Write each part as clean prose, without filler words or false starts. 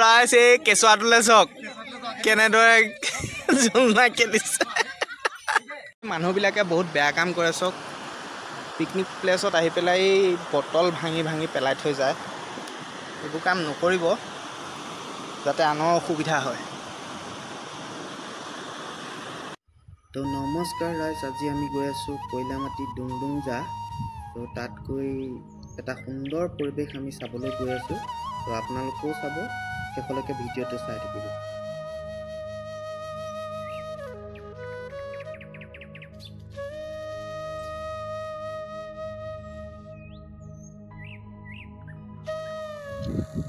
ৰাইজ, এই কেঁচুৱাটোলৈ চাওক কেনেদৰে জোলনা খেলিছে। মানুহবিলাকে বহুত বেয়া কাম কৰে চাওক, পিকনিক প্লেচত আহি পেলাই বটল ভাঙি ভাঙি পেলাই থৈ যায়। এইবোৰ কাম নকৰিব, যাতে আনৰ অসুবিধা হয়। তো নমস্কাৰ ৰাইজ, আজি আমি গৈ আছোঁ কয়লামাটি ডুংডুংজা। তো তাত গৈ এটা সুন্দৰ পৰিৱেশ আমি চাবলৈ গৈ আছোঁ। তো আপোনালোকেও চাব, শেষলৈকে ভিডিঅ'টো চাই থাকিব।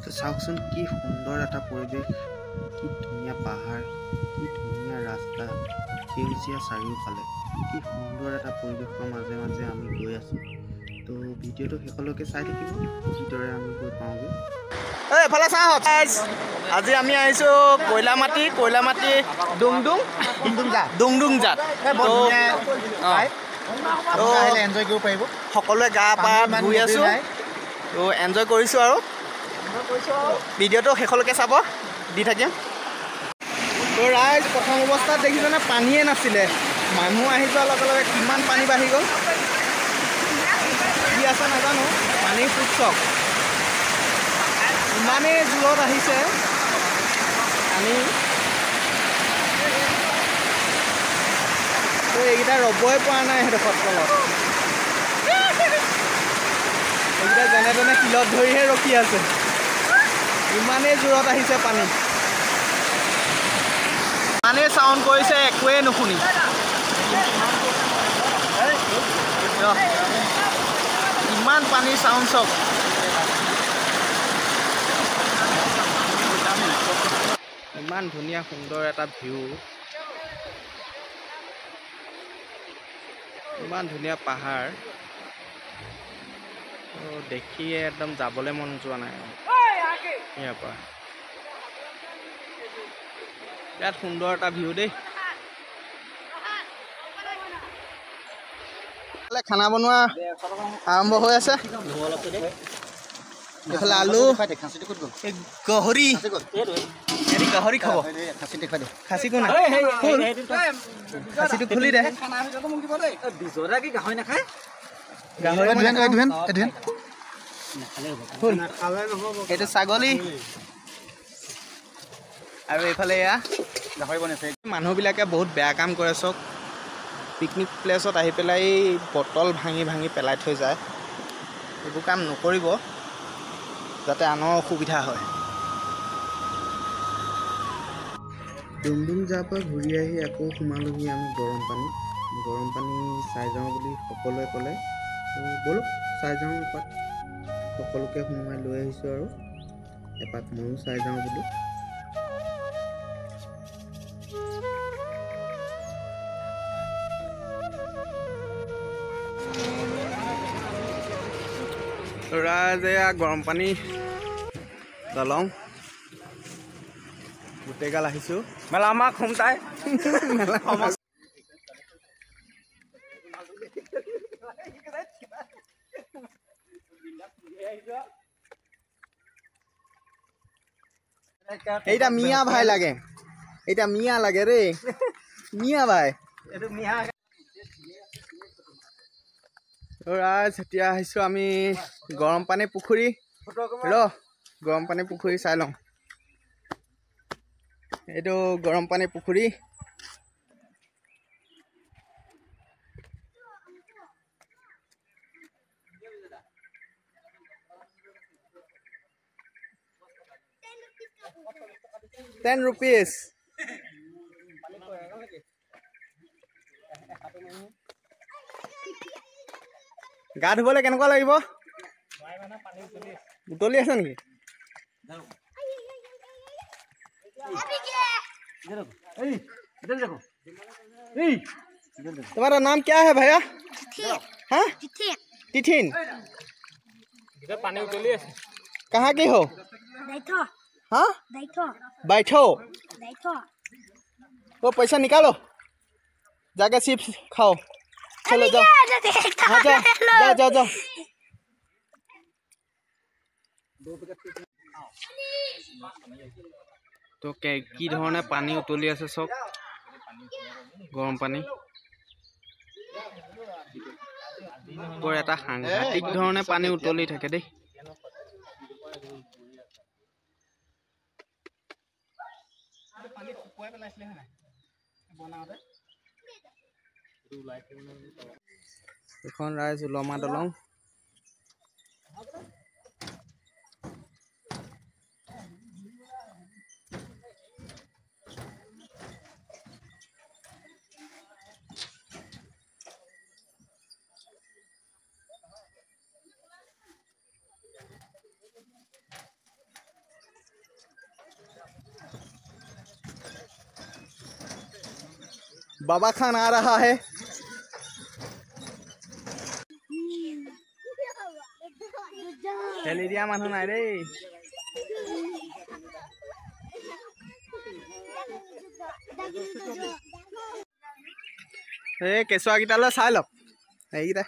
তো চাওকচোন কি সুন্দৰ এটা পৰিৱেশ, কি ধুনীয়া পাহাৰ, কি ধুনীয়া ৰাস্তা, সেউজীয়া চাৰিওফালে, কি সুন্দৰ এটা পৰিৱেশৰ মাজে মাজে আমি গৈ আছোঁ। তো ভিডিঅ'টো শেষলৈকে চাই থাকিব, কিদৰে আমি গৈ পাওঁগৈ। এই এফালে চাওঁ, আজি আমি আহিছোঁ কয়লামাটি, কয়লামাটি ডুংডুং ডুংডুংজাত। এনজয় কৰিব পাৰিব, সকলোৱে গা পা ধুই আছোঁ, তো এনজয় কৰিছোঁ আৰু ভিডিঅ'টো শেষলৈকে চাব, দি থাকিম। তো ৰাইজ, প্ৰথম অৱস্থাত দেখিছেনে পানীয়ে নাছিলে, মানুহ আহি যোৱাৰ লগে লগে কিমান পানী বাঢ়ি গ'ল। কি আছে নাজানো, পানীৰ সোঁত চাওক, ইমানেই জোৰত আহিছে পানী। তো এইকেইটা ৰ'বই পৰা নাই সেইডোখৰত তলত, এইকেইটা যেনে তেনে শিলত ধৰিহে ৰখি আছে, ইমানেই জোৰত আহিছে পানী। ইমানেই চাউণ্ড কৰিছে একোৱেই নুশুনি। ইমান পানীৰ চাউণ্ড চাওক। ইমান ধুনীয়া সুন্দৰ এটা ভিউ, ইমান ধুনীয়া পাহাৰ, দেখিয়ে একদম যাবলৈ মন যোৱা নাই ইয়াৰ পৰা। বিৰাট সুন্দৰ এটা ভিউ দেই। খানা বনোৱা আৰম্ভ হৈ আছে। এইফালে আলু, গাহৰি, গাহৰি খাব। খাচী কোন? খাচীটো খুলি দে। এইটো ছাগলী আৰু এইফালে এয়া মানুহবিলাকে বহুত বেয়া কাম কৰে চাওক, পিকনিক প্লেচত আহি পেলাই বটল ভাঙি ভাঙি পেলাই থৈ যায়। এইবোৰ কাম নকৰিব, যাতে আনৰ অসুবিধা হয়। ডুংডুংজাৰ পৰা ঘূৰি আহি আকৌ সোমালোহি আমি গৰম পানী। গৰম পানী চাই যাওঁ বুলি সকলোৱে ক'লে, তো ব'লক চাই যাওঁ এপাক। সকলোকে সোমোৱাই লৈ আহিছোঁ আৰু এপাক ময়ো চাই যাওঁ বোলো। ৰাইজ, এয়া গৰম পানী দলং, গোটেইগাল আহিছোঁ। মেলা আমাক খুমটাই। এইটা মিয়া ভাই লাগে, এইটা মিয়া লাগে ৰে, মিয়া ভাই। ৰাইজ, এতিয়া আহিছোঁ আমি গৰম পানী পুখুৰী। ৰ, গৰম পানী পুখুৰী চাই লওঁ। এইটো গৰম পানী পুখুৰী। 10 rupees. গা ধুবলৈ কেনেকুৱা লাগিব? উতলি আছে নেকি? तुम्हारा नाम क्या है भैया? हाँ, टिथिन। कहाँ के हो? हाँ, बैठो। वो पैसा निकालो, जाके चिप्स खाओ। चलो जाओ, हाँ जाओ जाओ जाओ जाओ। তো কি ধৰণে পানী উতলি আছে চব, গৰম পানী। বৰ এটা সাংঘাতিক ধৰণে পানী উতলি থাকে দেই। এখন ৰাইজ ওলমা দলং। बाबा खान आ रहा है। ঠেলি দিয়া মানুহ নাই দেই। এই কেঁচুৱাকেইটালৈ চাই লওক, এইকেইটা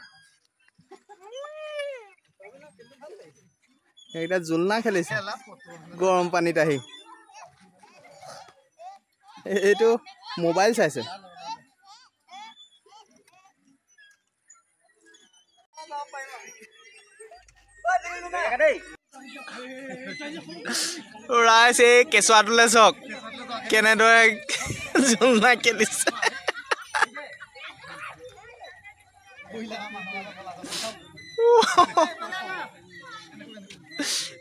এইকেইটা জোলনা খেলিছে গৰম পানীত আহি। এইটো মোবাইল চাইছে। ৰাইজ এই কেঁচুৱাটোলৈ চাওক কেনেদৰে জোলনা খেলিছে।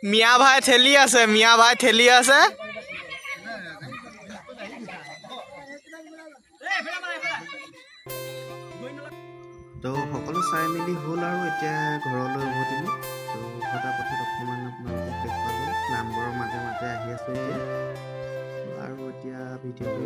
মিয়া ভাই ঠেলি আছে, মিয়া ভাই ঠেলি আছে। তো সকলো চাই মেলি হ'ল আৰু এতিয়া ঘৰলৈ উভতিলোঁ। তো উভতা পথত অকণমান আপোনালোকক দেখুৱালোঁ, নামবোৰৰ মাজে মাজে আহি আছোঁ এতিয়া। আৰু এতিয়া ভিডিঅ'টো